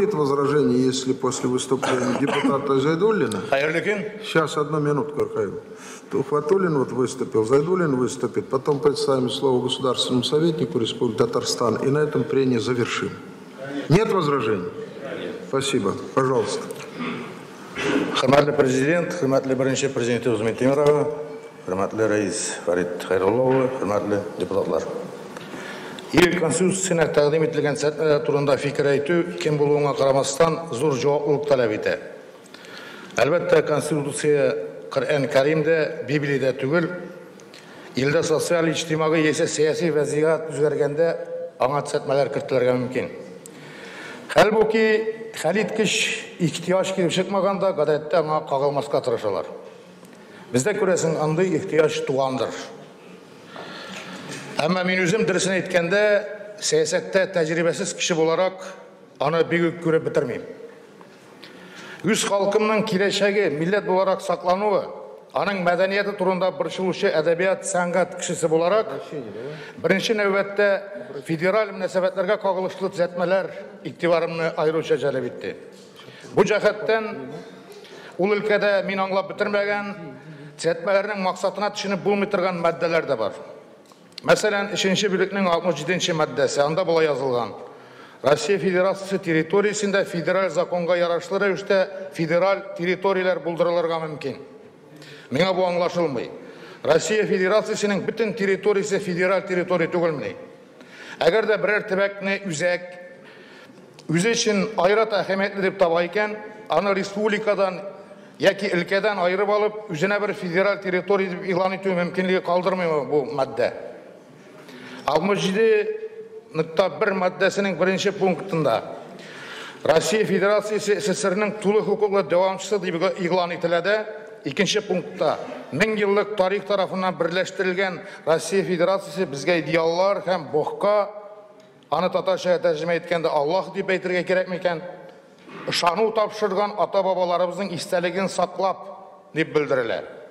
будет возражений, если после выступления депутата Зайдуллина... Хәерле көн. Сейчас, одну минутку, Аркадий. Тухватуллин вот выступил, Зайдуллин выступит, потом представим слово государственному советнику Республики Татарстан, и на этом прение завершим. Нет возражений? Спасибо. Пожалуйста. Хөрмәтле президент, хөрмәтле беренче президентыбыз Минтимер ага, хөрмәтле рәис Фәрит Хәйрулла улы, хөрмәтле депутатлар. Ил Конституциясенә тәкъдим ителгән төзәтмәләр турында фикер әйтү кем булуыңа карамастан зур җаваплылык таләп итә. Әлбәттә, Конституция Коръән Кәрим дә, Библия дә түгел. Илдә социаль, иҗтимагый яисә сәяси вәзгыять үзгәргәндә аңа төзәтмәләр кертелергә мөмкин. Хәлбуки, хәлиткеч ихтыяҗ килеп чыкмаганда, гадәттә аңа кагылмаска тырышалар. Бездә, күрәсең, андый ихтыяҗ тугандыр. Әмма мин үзем, дөресен әйткәндә, сәясәттә тәҗрибәсез кеше буларак, аны бик үк күреп бетермим. Үз халкымның киләчәге, милләт буларак саклануы, аның мәдәнияте турында борчылучы әдәбият, сәнгать кешесе буларак, беренче нәүбәттә федераль мөнәсәбәтләргә кагылышлы төзәтмәләр игътибарымны аеруча җәлеп итте. Бу җәһәттән ул өлкәдә мин аңлап бетермәгән, төзәтмәләрнең максатына төшенеп булмый торган маддәләр дә бар. Мәсәлән, 3 бүлекнең 67 маддәсе, анда болай язылган: Россия Федерациясе территориясендә федераль законга ярашлы рәвештә федераль территорияләр булдырылырга мөмкин. Миңа бу аңлашылмый. Россия Федерациясенең бөтен территориясе федераль территория түгелмени? Әгәр дә берәр төбәкне үзәк үзе өчен аерата әһәмиятле дип таба икән, аны республикадан яки өлкәдән аерып алып, үзенә бер федераль территория дип игълан итү мөмкинлеге калдырмыймы бу маддә? 67.1 маддәсенең беренче пунктында Россия Федерациясе СССРның тулы хокуклы дәвамчысы дип игълан ителә дә, икенче пунктта мең еллык тарих тарафыннан берләштерелгән Россия Федерациясе безгә идеаллар һәм Богка, аны татарча тәрҗемә иткәндә Аллаһ дип әйтергә кирәк микән, ышану тапшырган ата-бабаларыбызның истәлеген саклап дип белдерелә.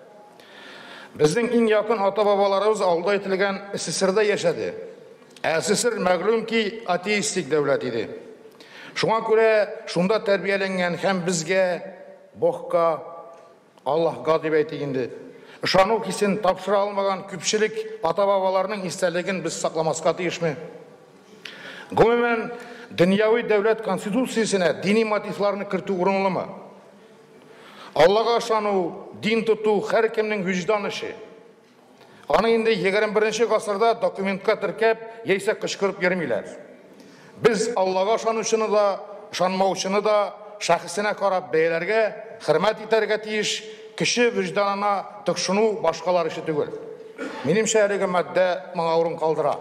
Безнең иң якын ата-бабаларыбыз алда әйтелгән СССРда яшәде. Ә СССР мәгълүм ки атеистик дәүләт иде. Шуңа күрә шунда тәрбияләнгән һәм безгә Богка, Аллаһка дип әйтик инде, ышану хисен тапшыра алмаган күпчелек ата-бабаларның истәлеген без сакламаска тиешме? Гомумән, дөньяви дәүләт конституциясенә дини мотивларны кертү урынлымы? Аллага ышану, дин тоту һәркемнең вөҗдан эше. Аны инде 21 гасырда документка теркәп, яисә кычкырып йөрмиләр. Без Аллага ышанучыны да, ышанмаучыны да шәхесенә карап бәяләргә, хөрмәт итәргә тиеш, кеше вөҗданына тыкшыну башкалар эше түгел. Минемчә, әлеге маддә моңа урын калдыра.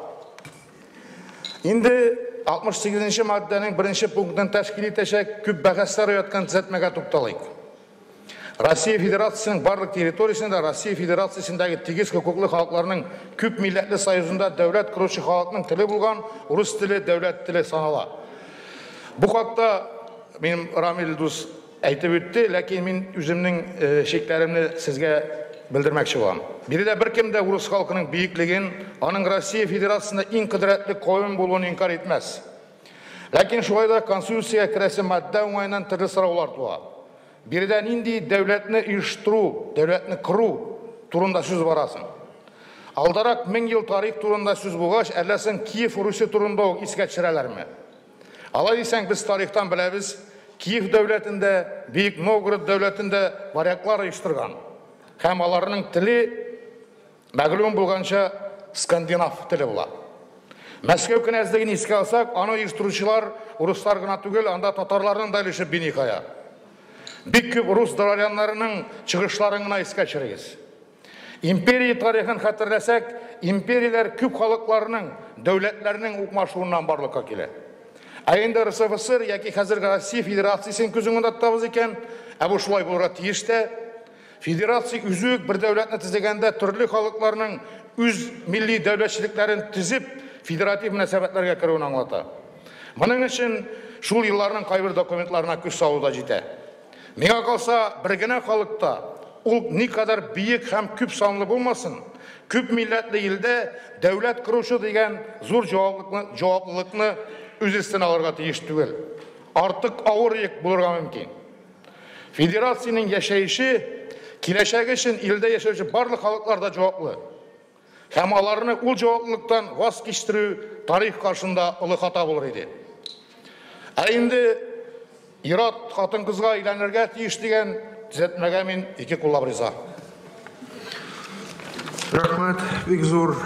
Инде 68 маддәнең беренче пунктын тәшкил итәчәк күп бәхәсләр уяткан төзәтмәгә тукталыйк. Россия Федерациясенең барлык территориясендә Россия Федерациясендәге тигез хокуклы халыкларның күп милләтле союзында дәүләт коручы халыкның теле булган урыс теле дәүләт теле санала. Бу хакта минем Рамил дус әйтеп үтте, ләкин мин үземнең шикләремне сезгә белдермәкче булам. Биредә беркем дә урыс халкының бөеклеген, аның Россия Федерациясендә иң кодрәтле кавем булуын инкар итмәс. Ләкин шулай да Конституциягә керәсе маддә уңаеннан төрле сораулар туа. Биредә нинди дәүләтне оештыру, дәүләтне кору турында сүз барасың? Алдарак мең ел тарих турында сүз булгач, әллә соң Киев Русе турында ук искә төшерәләрме? Алай дисәң, без тарихтан беләбез, Киев дәүләтендә, Бөек Новгород дәүләтендә варяглар оештырган. Һәм аларның теле, мәгълүм булганча, скандинав теле була. Мәскәү кенәзлеген искә алсак, аны оештыручылар урыслар гына түгел, анда татарларның да өлеше биниһая. Бик күп рус дворяннарының чыгышларын гына искә төшерегез. Империя тарихын хәтерләсәк, империяләр күп халыкларның, дәүләтләрнең укмашуыннан барлыкка килә. Ә инде РСФСР яки хәзерге Россия Федерациясен күз уңында тотабыз икән, ә бу шулай булырга тиеш тә, федерация үзе үк бер дәүләтне төзегәндә төрле халыкларның үз милли дәүләтчелекләрен төзеп, федератив мөнәсәбәтләргә керүен аңлата. Моның өчен шул елларның кайбер документларына күз салу да җитә. Миңа калса, бер генә халыкта, ул никадәр бөек һәм күп санлы булмасын, күп милләтле илдә дәүләт коручы дигән зур җаваплылыкны үз өстенә алырга тиеш түгел. артык авыр йөк булырга мөмкин. Федерациянең яшәеше, киләчәге өчен илдә яшәүче барлык халыклар да җаваплы. Һәм аларны ул җаваплылыктан ваз кичтерү тарих каршында олы хата булыр иде. Ә инде ир-ат хатын-кызга өйләнергә тиеш дигән төзәтмәгә мин ике куллап риза. Рәхмәт, бик зур.